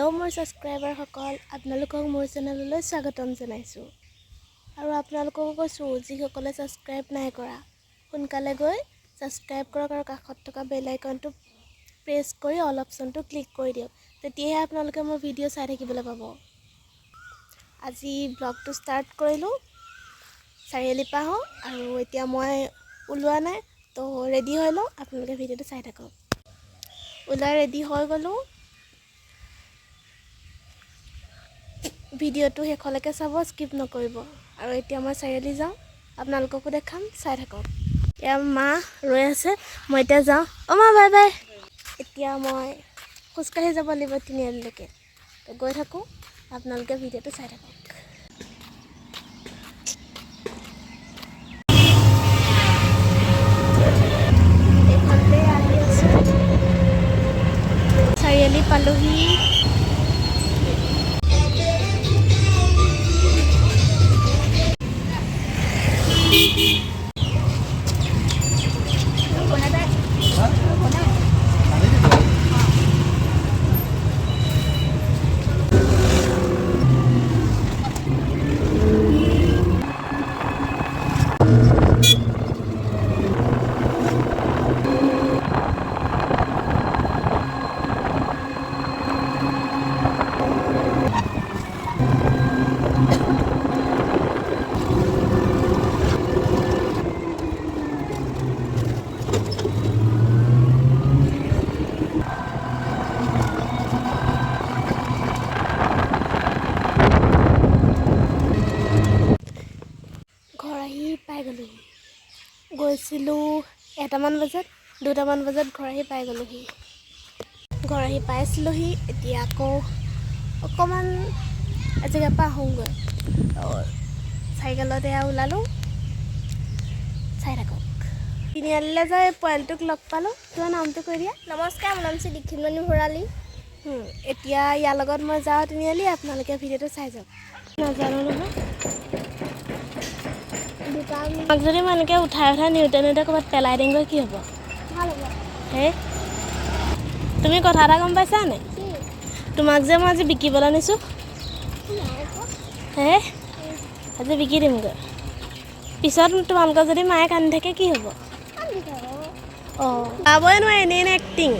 Hello' মোৰ ছাবস্ক্ৰাইবাৰসকল, আপোনালোকক মোৰ চেনেললৈ স্বাগতম জনাইছোঁ। আৰু আপোনালোককো কৈছোঁ, যিসকলে ছাবস্ক্ৰাইব নাই কৰা, সোনকালে গৈ ছাবস্ক্ৰাইব কৰক আৰু কাষত থকা বেল আইকনটো প্ৰেছ কৰি অল অপশ্যনটো ক্লিক কৰি দিয়ক। তেতিয়াহে আপোনালোকে মোৰ ভিডিঅ' চাই থাকিবলৈ পাব। আজি ব্লগটো ষ্টাৰ্ট কৰিলোঁ চাৰিআলিৰ পৰা আহোঁ আৰু এতিয়া মই ওলোৱা নাই তো, ৰেডি হৈ লওঁ। আপোনালোকে ভিডিঅ'টো চাই থাকক। ওলাই ৰেডি হৈ গ'লোঁ। ভিডিঅ'টো শেষলৈকে চাব, স্কিপ নকৰিব। আৰু এতিয়া মই চাৰিআলি যাওঁ, আপোনালোককো দেখাম, চাই থাকক। এয়া মা ৰৈ আছে, মই এতিয়া যাওঁ। অ' মা, বাই বাই। এতিয়া মই খোজকাঢ়ি যাব লাগিব তিনিআলিলৈকে। তো গৈ থাকোঁ, আপোনালোকে ভিডিঅ'টো চাই থাকক। এইখনতে আহি আছোঁ, চাৰিআলি পালোহি। ঘৰ আহি পাই গ'লোহি। গৈছিলোঁ 1টামান বজাত, 2টামান বজাত ঘৰ আহি পাই গ'লোহি। ঘৰ আহি পাইছিলোহি। এতিয়া আকৌ অকণমান এজেগাৰ পৰা আহোঁগৈ। চাইকেলত এয়া ওলালোঁ, চাই থাকক। তিনিআলিলৈ যাই পোৱালিটোক লগ পালোঁ। তোমাৰ নামটো কৈ দিয়া। নমস্কাৰ, মোৰ নাম শ্ৰী দীক্ষিতমণি ভৰালী। এতিয়া ইয়াৰ লগত মই যাওঁ তিনিআলি, আপোনালোকে ভিডিঅ'টো চাই যাওক। নাজানো নহয়। দোকান। তোমাক যদি মই এনেকৈ উঠাই উঠাই নিওঁতে নিওঁতে ক'ৰবাত পেলাই দিওঁগৈ, কি হ'ব? ভাল হ'ব। হে, তুমি কথা এটা গম পাইছা নে? কি? তোমাক যে মই আজি বিকিবলৈ নিছোঁ। নাই কোৱা। হে, আজি বিকি দিমগৈ। পিছত তোমালোকৰ যদি মায়ে কান্দি থাকে, কি হ'ব? কান্দি থাকো। অঁ, পাবই নোৱাৰে, এনেই এনেই এক্টিং।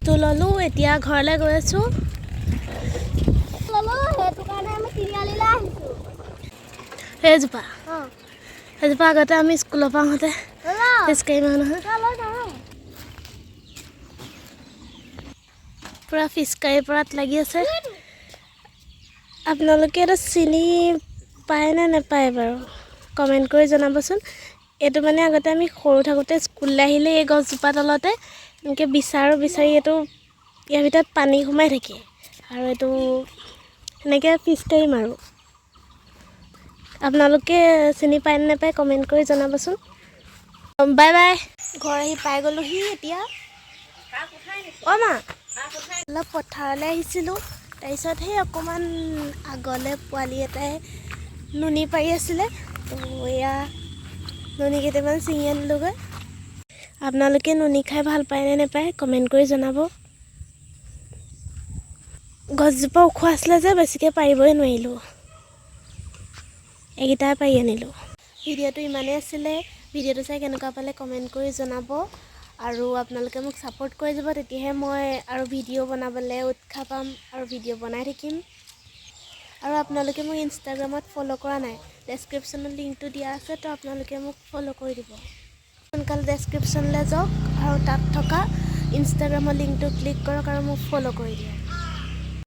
তো ল'লোঁ, এতিয়া ঘৰলৈ গৈ আছোঁ। ল'লো, সেইটো কাৰণে আমি তিনিআলিলৈ আহিছোঁ। সেইজোপা অঁ। সেইজোপা আগতে আমি স্কুলৰ পৰা আহোঁতে খোজকাঢ়ি মাৰোঁ নহয়। লৈ যাওঁ। পূৰা ফিচকাৰী পৰাত লাগি আছে। আপোনালোকে এইটো চিনি পায় নে নাপায় বাৰু, কমেণ্ট কৰি জনাবচোন। এইটো মানে আগতে আমি সৰু থাকোঁতে স্কুললৈ আহিলে এই গছজোপা তলতে এনেকৈ বিচাৰোঁ, বিচাৰি এইটো ইয়াৰ ভিতৰত পানী সোমাই থাকে আৰু এইটো সেনেকৈ ফিচকাৰী মাৰোঁ। আপোনালোকে চিনি পায় নে নাপায়, কমেণ্ট কৰি জনাবচোন। Bye bye. ঘৰ আহি পাই গ'লোহি এতিয়া। অ' মা, অলপ পথাৰলৈ আহিছিলোঁ। তাৰপিছত সেই অকণমান আগলৈ পোৱালি এটাই নুনি পাৰি আছিলে, তো এয়া নুনি কেইটামান ছিঙি আনিলোগৈ। আপোনালোকে নুনি খাই ভাল পায় নে নাপায়, কমেণ্ট কৰি জনাব। গছজোপা ওখ আছিলে যে, বেছিকৈ পাৰিবই নোৱাৰিলোঁ, এইকেইটাই পাৰি আনিলোঁ। ভিডিঅ'টো ইমানেই আছিলে। ভিডিঅ'টো চাই কেনেকুৱা পালে, কমেণ্ট কৰি জনাব আৰু আপোনালোকে মোক ছাপোৰ্ট কৰি যাব, তেতিয়াহে মই আৰু ভিডিঅ' বনাবলৈ উৎসাহ পাম আৰু ভিডিঅ' বনাই থাকিম। আৰু আপোনালোকে মোক ইনষ্টাগ্ৰামত ফ'ল' কৰা নাই, ডেছক্ৰিপশ্যনত লিংকটো দিয়া আছে, তো আপোনালোকে মোক ফ'ল' কৰি দিব। সোনকালে ডেছক্ৰিপশ্যনলৈ যাওক আৰু তাত থকা ইনষ্টাগ্ৰামৰ লিংকটো ক্লিক কৰক আৰু মোক ফ'ল' কৰি দিয়ক।